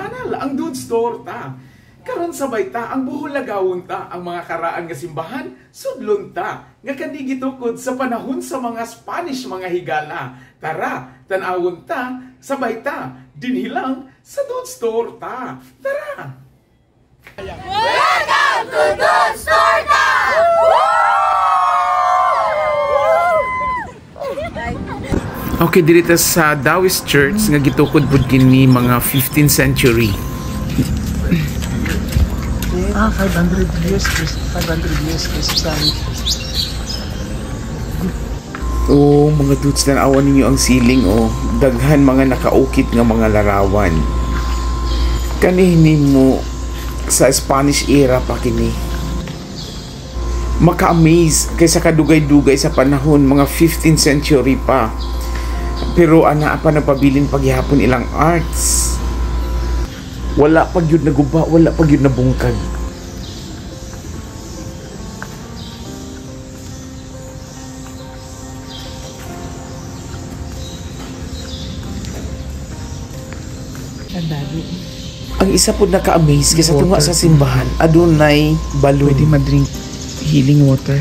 channel, ang Dudes Torta. Karon sabay ta ang buhulagawon ta ang mga karaan nga simbahan, sudlon ta nga kani gitukod sa panahon sa mga Spanish mga higala. Tara, tan-awon ta, sabay ta, dinhilang sa Dudes Torta. Tara! Welcome to Dudes Torta! Okay, diri ta sa Dawis Church nga gitukod pud kini mga 15th century. Ah, 500 years, 500 years Christianity. Oh, mga dudes, tan-awan ninyo ang ceiling, oh. Daghan mga nakaukit nga mga larawan. Kani nimo sa Spanish era pa kini. Maka-amaze kaysa kadugay-dugay sa panahon, mga 15th century pa. Pero ana pa nagpabilin paghihapon ilang arts. Wala pa gyud naguba, wala pa gyud nabungkag. Ang isa pud naka-amaze kaysa tunga sa simbahan, adunay balloon. Pwede ma-drink healing water.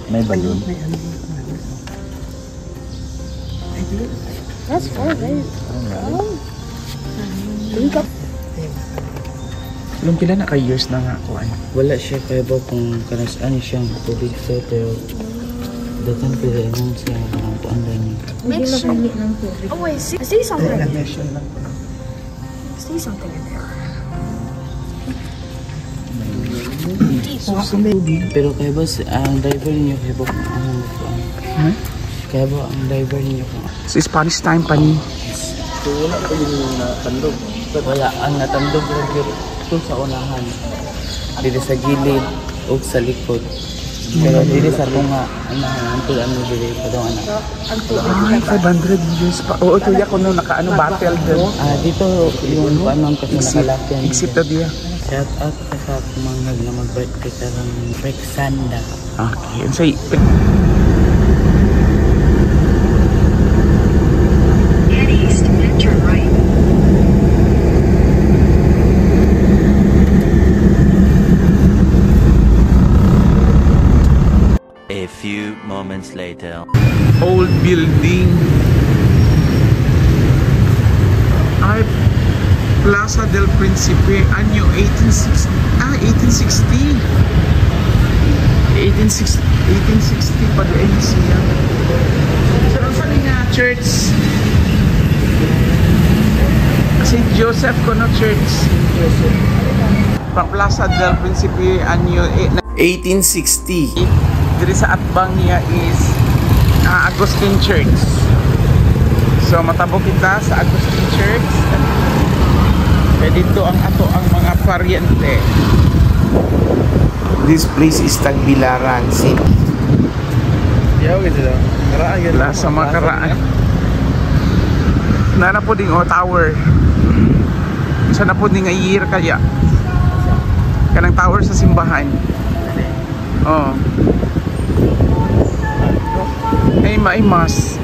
May balloon. That's far, right? Drink up. Alam kila na ka years na nga ako ano. Wala siya kaya ba kung kanas ano siyang tubig sa pero datan pwede ingon siya ang kuan ba niya. Make sure. Oh wait, see, I see something. Nag-mention lang ko. I see something in there. Pero kaya ba ang driver ninyo kaya ba kung ano kuan? Ha? Kaya ba ang driver ninyo kung So Spanish time pa ni. Wala ang natandog lang gyud ito sa unahan. Dili sa gilid ug sa likod. Pero dili sa tunga unahan antud ano dili pa daw ana. Ay, 500 years pa. Oo, tuya ko no naka ano battle din. Ah, dito yung kuan ma'am kasi Exit. nakalakyan. Exit na diya. Shout out ka sa mga na mag-birthday karong Rexanda. Okay, and say Head east, then turn right. A few moments later. Old building. Ay, Plaza del Principe, anyo 1860, ah, 1860. 1860, 1860 pa di ay siya. So, saan nga church? St. Joseph kono church. Pa Plaza del Principe, anyo 1860. Diri sa atbang niya is Agustin Church. So matabok kita sa Agustin Church. Kaya dito ang ato ang mga paryente. This place is Tagbilaran City. Wala sa mga karaan. Nana po ding oh, tower. Sa na po ding nga year kaya. Kanang tower sa simbahan. Oh. Ay maimas.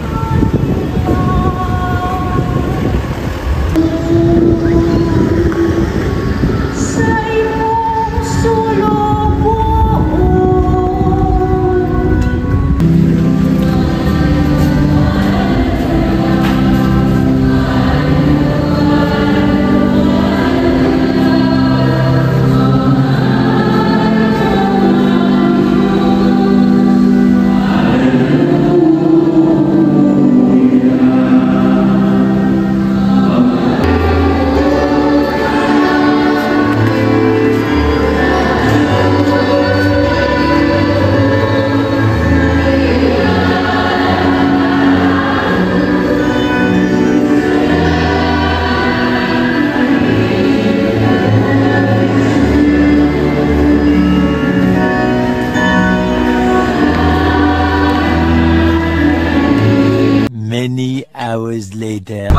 Many hours later.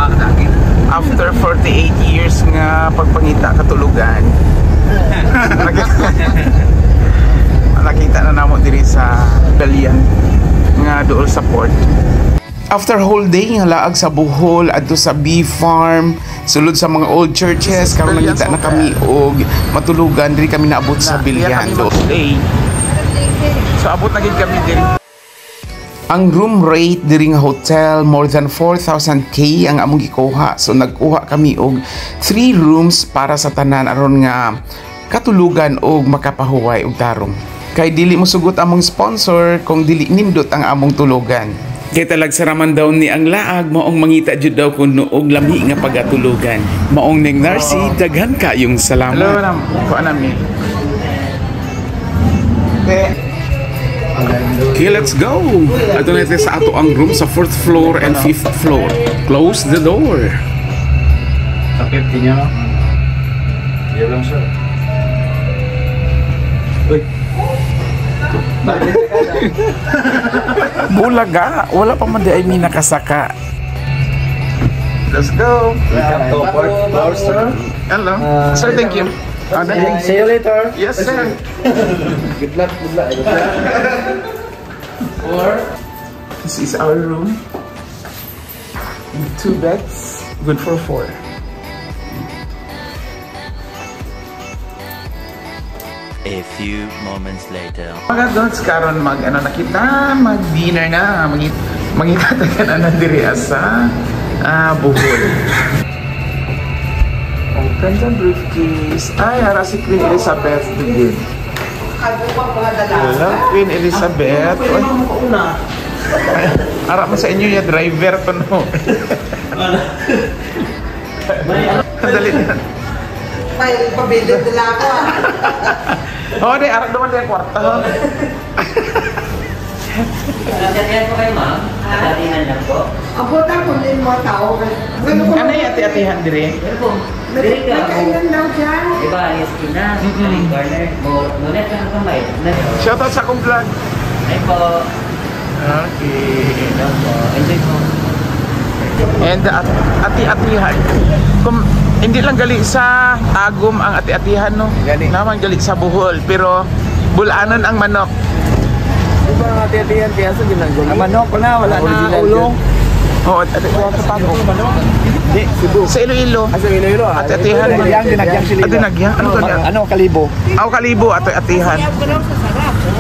After 48 years nga pagpangita katulugan. Nakita na namo diri sa Balian nga duol sa port. After whole day nga laag sa Bohol adto sa bee farm, sulod sa mga old churches, karon nangita na kami og matulugan, diri kami naabot sa Bilyando. So abot na gid kami diri. Ang room rate diri nga hotel more than 4,000K ang among gikuha. So nagkuha kami og 3 rooms para sa tanan aron nga katulugan og makapahuway og tarong. Kay dili mo sugot among sponsor kung dili nindot ang among tulugan. Kay talagsaraman daw ni ang laag, maong mangita jud daw kuno og lami nga pagatulugan. Maong ning Narcy, daghan kayong salamat. Hello, nam. Ko anami. Okay, let's go. Ato na sa ato ang room sa 4th floor and 5th floor. Close the door. Sakit niya, no? Iya lang, sir. Uy. Bulaga, wala pa man di ay mi nakasaka. Let's go. Welcome to fourth floor, sir. Hello. Sir, thank you. See you later. Yes, sir. Good luck, good luck. Good luck. This is our room. 2 beds, good for 4. A few moments later. Mga dots, karon mag ano na kita, mag dinner na, mangita ta na diri sa Bohol. Open the briefcase. Ay, ara si Queen Elizabeth the Good. Hello, Queen Elizabeth. Ay, ara mo sa inyo ya driver to no. Dali na. May pabili nila ako ah. Oo, di, arak naman din kwarta. Atihan po kayo, ma'am. Atihan lang po. Abo ta, kunin mo tao. Ano yung ati-atihan dire? Pero po, dire ka. May kainan daw dyan. Diba, ang eskina, ang corner. Munet lang kamay. Shoutout sa akong vlog. Ay po. Okay. Hello po. Enjoy po. And ati-atihan. Kung hindi lang gali sa Tagum ang ati-atihan, no? Gali. Naman gali sa Bohol, pero bulanon ang manok. Di ba ang ati-atihan kaya sa ginagawa? Ang manok ko na, wala na ulo. Oo, ati-atihan sa Tagum. Di, Cebu. Sa Iloilo. Ah, sa Iloilo ah. Ati-atihan. Dinagyang, dinagyang sila. Ah, dinagyang? Ano to? Ano, kalibo? Aw, kalibo, ati-atihan.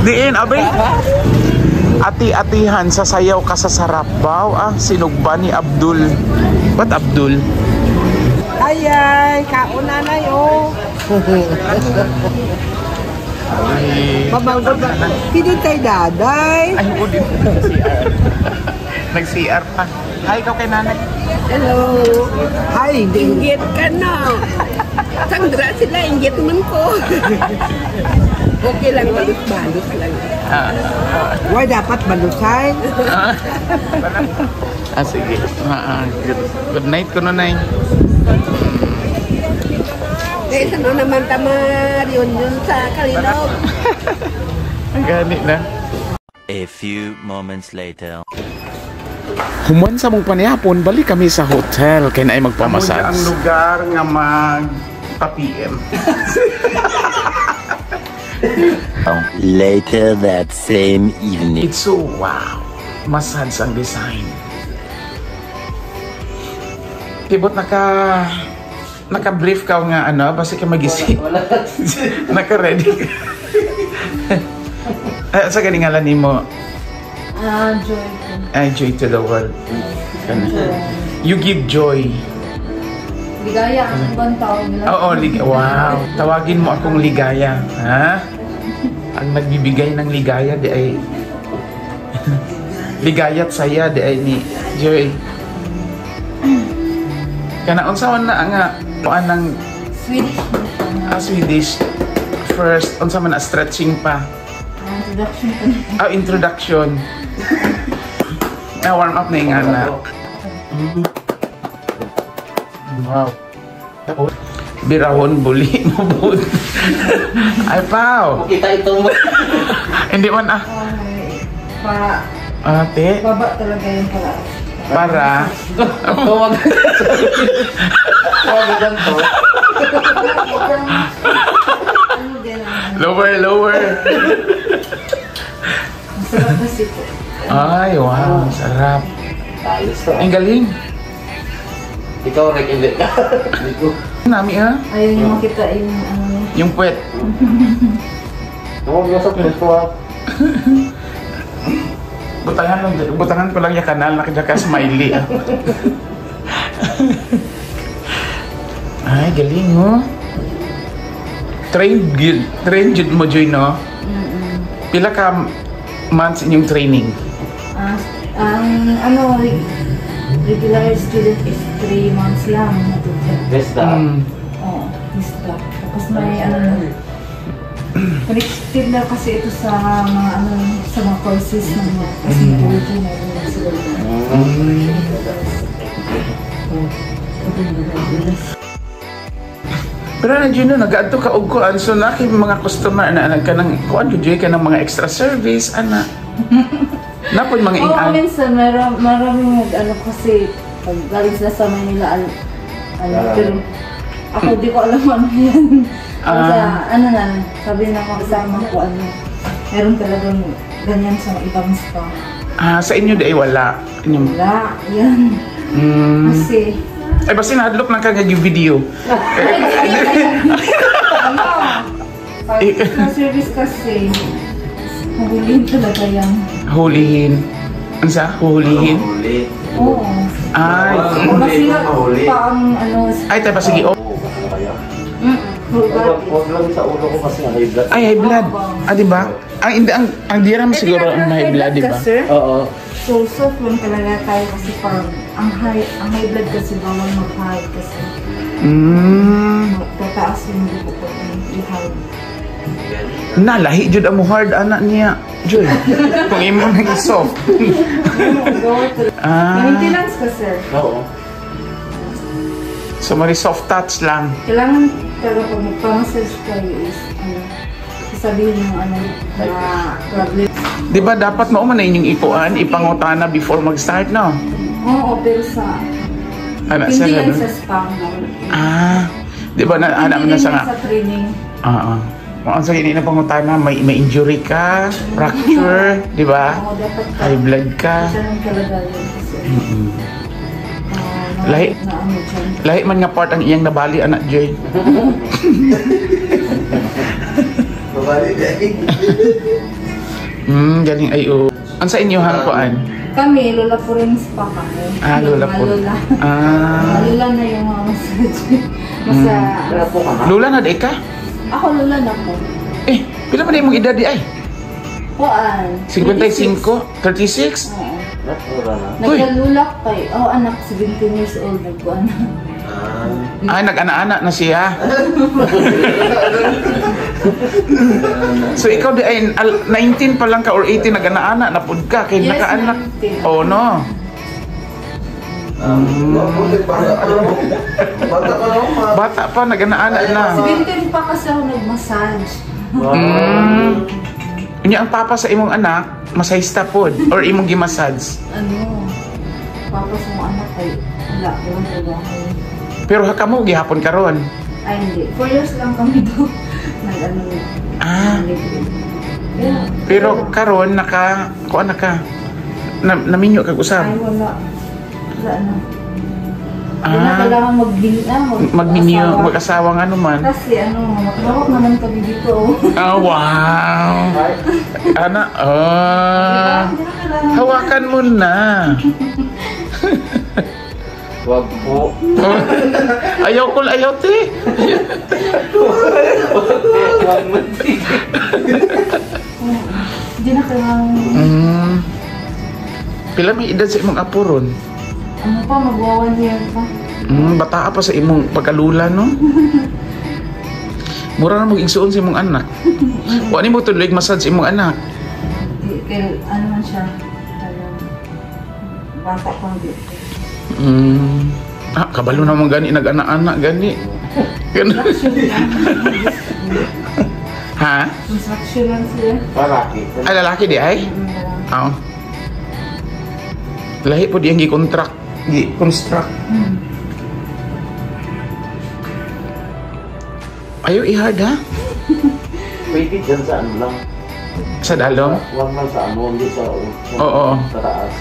Diin, abay. Ati-atihan sa sayaw ka sa sarap. Baw, ah, sinugba ni Abdul. What Abdul? Ay, ay, kauna na yo. Pamangkot ba? Hindi kay daday. Ay, oo din. Nag-CR pa. Hi, ikaw kay nanay. Hello. Hi, inggit ka na. Sandra sila, inggit man ko. Okay lang, balot-balot lang. Why dapat balusan? Ah, sige. Good night ko nanay. Eh, ano naman tama reunion sa Kalilog. Ang gani na. A few moments later. Human sa mong panihapon, balik kami sa hotel kay naay magpamassage. Ang lugar nga mag pa-PM. Later that same evening. It's so wow. Massage ang design. Kibot naka-brief ka nga ano, basta ka magising. Naka-ready ka. Sa ganingalan nimo? Joy. Ay, joy to the world. You give joy. Ligaya ang ibang tao nila. Oo, wow. Tawagin mo akong ligaya. Ha? Ang nagbibigay ng ligaya di ay ligayat saya di ay ni Joy. Kana unsa man na nga kuan ng Swedish. Swedish first unsa man na stretching pa. Introduction pa. Ah, introduction. Na warm up na yung ana. Wow. Birahon buli mo bud. Ay pao. Kita ito mo. Hindi man ah. Pa, Ate, baba talaga yung pala. para Huwag. Huwag ganito. Lower, lower. Masarap kasi po. Ay, wow, sarap. Ayos ka. Ang galing. Ikaw, Rick, hindi ka. Hindi ko. Nami ha? Ayaw niyo makita yung ano niya. Yung puwet. Huwag mo sa puto ha. Butangan lang, butangan ko lang yung kanal na ka smiley. Ah. Ay, galing oh. Trained gyud, trained jud mo, Joy, no? Pila ka months inyong training? Ah, ang ano, regular student is 3 months lang natuto. Best na. Oo, isda. Tapos may ano, connected na kasi ito sa mga ano, sa mga courses ng mga cosmetology na yun sila. Pero na Joy, no, nag-adto ka og kuan, so na kay mga customer na na kanang kuan gyud, Joy, kanang mga extra service ana. Napod mga Oo, ingan. Minsan maraming nag ano kasi pag galing sila sa Manila, ano, pero ako di ko alam ano yan. Basta, ano na, sabi na kasama ko, ano, meron talagang ganyan sa ibang spa. Ah, sa inyo di ay wala. Inyong, Wala, yan. Kasi, Ay, basta nahadlok lang ka nga yung video. Ano, pag sa service kasi, huhulihin talaga yan. Hulihin. Ano sa? Huhulihin? Huli. Oo. Ay. Masira Mahuli. pa ang ano, Ay, tayo pa, sige. Oh. Oo, baka kaya. Full body. Huwag lang sa ulo ko kasi high blood. Ay, high blood. Ah, di ba? Ang hindi ang diram siguro ang high blood, di ba? Ka, sir? Oo. So, soft lang talaga tayo kasi parang ang high blood kasi bawal mag-high kasi tataas yung dugo ko i-high. Nalahi jud ang hard anak niya. Joy. Kung imo nang soft. Bawal talaga. Ah. Maintenance ka, sir. Oo. So mari soft touch lang. Kailangan talaga pag magpa-massage kayo is ano, sasabihin yung ano, na problem. Di ba dapat mao man na inyong ikuan, ipangutana before mag-start, no? Oo, pero sa Ana hindi sir, yan ano? sa spa. Ah, di ba na ana Hindi man na rin sa yan nga. sa training. Oo. Ang sa ini na pangutana, may injury ka, fracture, di ba? Oo, dapat ka. High blood ka. Isa lang talaga yun kasi. Lahi. Na ano dyan. Lahi man nga part ang iyang nabali anak Joy. Babali dahil. Galing ay oh. Ang sa inyo hang kuan? Kami, Lola po rin spa kami. Ah, Lola Mga po. Lola. Ah. Mga Lola na yung mga massage. Basta, Wala po ka na. Lola na di ka? Ako Lola na po. Eh, pila man imong edad di ay? Kuan. 55, 36? Oo. Wala na. Uy. Nagkalulak pa eh. Oh, anak, 17 years old. Nagkuan na. Ah, nag-ana-ana na siya. So ikaw di ay 19 pa lang ka or 18 nag-ana-ana na pud ka kay Yes, naka-anak. 19. Oh no. Bata pa naman. Bata pa nag-ana-ana na. 17 pa kasi ako nag-massage. Unya ang papa sa imong anak, masahista pod or imong gimassage. Ano, papa sa mga anak ay wala, walang trabaho. Pero haka mo gihapon karon. Ay, hindi. 4 years lang kami do. Nag-ano. Ah. Yeah. Pero karon naka kuan na ka. Na, naminyo kag usab. Ay, wala. Wala na. Hindi na Ah. kailangan Magminyo, mag-asawa nga naman. Kasi ano, maglawak naman kami dito. Oh. Ah, wow. Ana, ah. Hindi na kailangan. Hawakan mo na. Wag po. Ayaw ko, ayaw te. Wag mo. Hindi na kailangan. Pila may edad sa imong apo ron? Ano pa, magwa 1 year pa. Bata pa sa imong pagkalula, no? Mura na mag-igsuon sa imong anak. Wa ni mo tuloy massage imong anak. Di, kaya, ano man siya, ano, bata pa di. Ah, kabalo naman gani nag-anak-anak gani. Ganun. Ha? Construction lang sila. Lalaki. Ay, lalaki di ay? Oo. Lahi po di ang gi-contract, gi-construct. Ayaw i-hard ha? Pwede dyan sa ano lang. Sa dalom? Huwag lang sa ano, hindi sa Oo. Sa taas.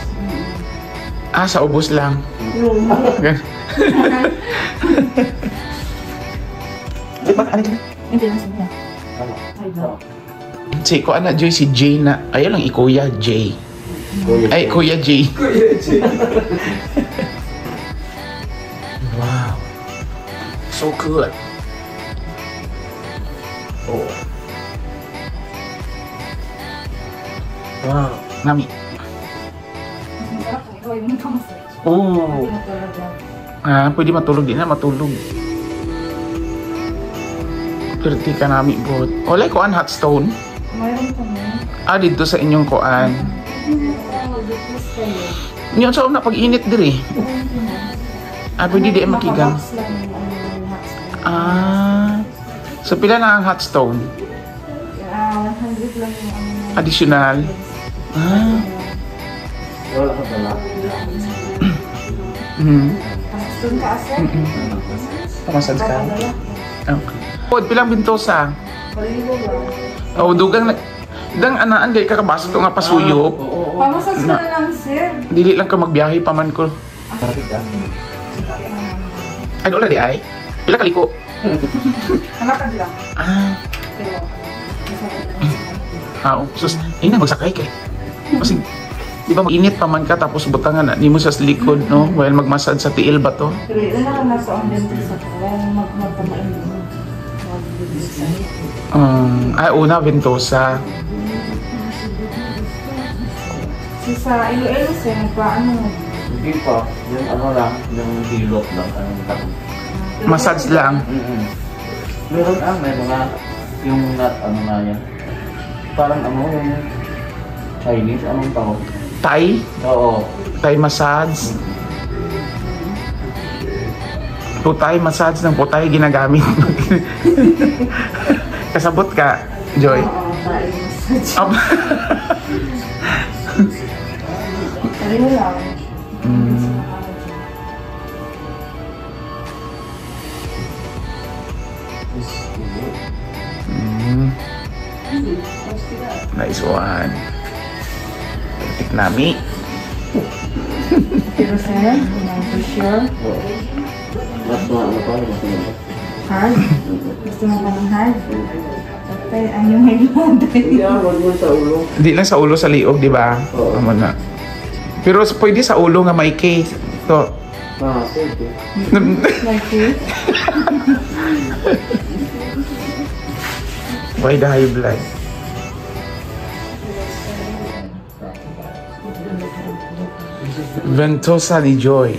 Ah, sa ubos lang. Di ba, ano ka? Hindi lang siya. Ay, ba? Si ko ana Joy, si Jay na. Ayaw lang i-Kuya Jay. Ay, Kuya Jay. Kuya Jay. Wow. So good. Oh. Wow. Nami. Oh. Ah, pwede matulog din na, matulog. Perti ka nami bot. Walay kuan hot stone. Mayroon kami. Ah, dito sa inyong kuan. Nyo sa una pag-init diri. Ah, pwede di makigang. Ah. So pila na ang hot stone? Ah, 100 lang yung ano. Additional. Ah. Wala ka dala. Stone ka asa? Pamasad ka. Okay. Pod, pilang bintosa? Oh, dugang na dang anaan kay kakabasa to nga pasuyop. Pamasas ka na lang, sir. Dili lang ka magbiyahe pa man ko. Ay, wala di ay. Pila kaliko? Anak ka lang. Ah. Ah, oh, sus, ay na magsakay kay. Kasi di ba mainit pa man ka tapos butangan na nimo sa likod, no? While magmasad sa tiil ba to? Pero ina ka na sa ang dentist sa kaya magtamain. Ay, una Ventosa. Si sa Iloilo sir, nagpaano? Hindi pa. Yung ano lang, yung hilot lang. Anong tawag? Massage lang. Meron ah, may mga yung nut, ano na yan. Parang ano, yung Chinese, anong tawag? Thai? Oo. Thai massage. Putay massage ng putay ginagamit. Kasabot ka, Joy. Oo, Thai massage. Up. Pareho lang. Nice one. Tik nami. Pero sir, I'm for sure. Mas ano pa, mas ano. Hard? Gusto mo ba ng hard? Okay, ang yung may blood. Hindi ah, wag mo sa ulo. Hindi lang sa ulo, sa liog, di ba? Oo. Tama na. Pero pwede sa ulo nga may case. To. Ah, pwede. Like this? Why the high blood? Ventosa ni Joy.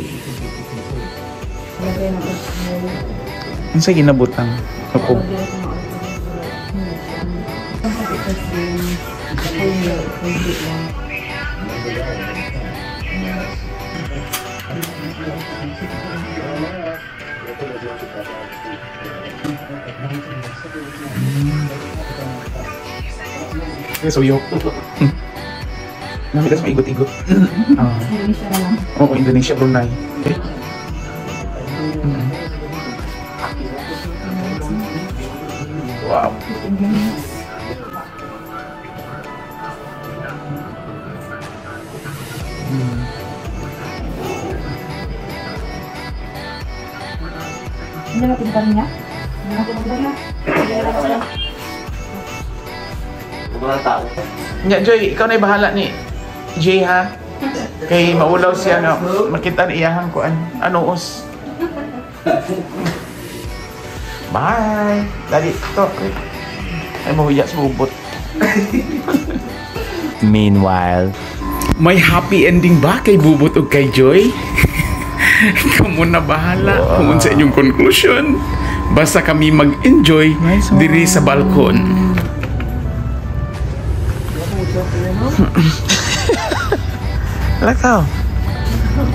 Ano sa ginabutang? Ako. Suyok. Nami tas maigot-igot. Indonesia na lang. Oo, Indonesia, Brunei. Eh? Wow. Hindi natin pa rin niya? Hindi natin pa rin niya? Hindi natin pa rin niya? Walang tao. Nya, Joy, ikaw na bahala ni Jay, ha? Kay maulaw siya nga makita ni iyahang kuan. Ano os? Bye. Dali to. Ay mahuya sa bubot. Meanwhile, May happy ending ba kay Bubot ug kay Joy? Kamu na bahala kung unsa inyong conclusion. Basta kami mag-enjoy diri sa balkon. Lakaw.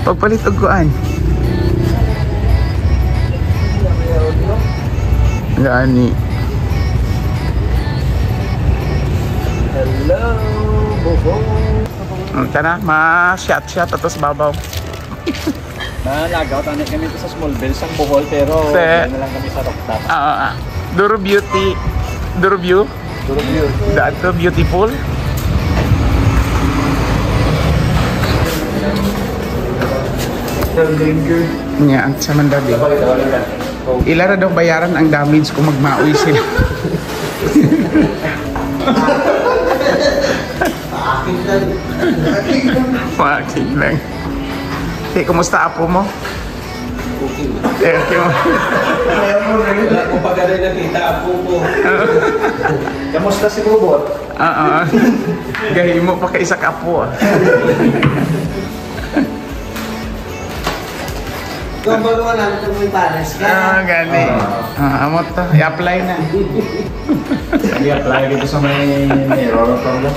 Pagpalit og kuan. Gani. Hello, Bobo. Tara, ma-shot-shot ato sa babaw. Nalagaw, tanay kami ito sa Small Bells, ang Bohol, pero Se- na lang kami sa rooftop. Ah. Duro Beauty. Duro View. Duro View. Dato beautiful. Still drinker. Nya, ang sa man dabi. Ila ra daw bayaran ang damage kung magmaoy sila. Fucking lang. Hey, kumusta apo mo? Okay. Okay mo. Wala ko pa ganun nakita apo ko. Kamusta si Bobot? Oo. Gahimo pa kay isa ka apo. Ah. Kung bago ka lang, ito mo pares ka. Ah, gani. Ah, amot to. I-apply na. I-apply dito sa may mirror pa ba?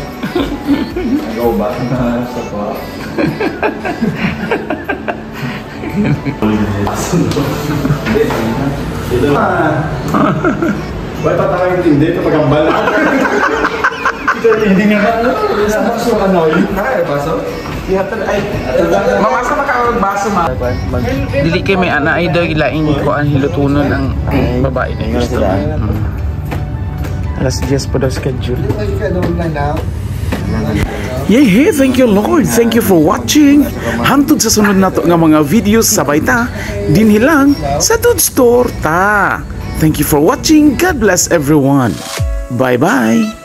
Go ba? Sa pa. Wala pa tayo intindi ito pagambal. Hindi nga ba? Sa baso ano? Ay, baso? Ay, mamasa maka baso ma. Dili kay may ana ay daw laing kuan hilutunon ang babae na gusto. Alas 10 pa daw schedule. Yay, hey, thank you Lord. Thank you for watching. Hantod sa sunod nato nga mga videos, sabay ta dinhi lang sa Dudes Torta. Thank you for watching. God bless everyone. Bye-bye.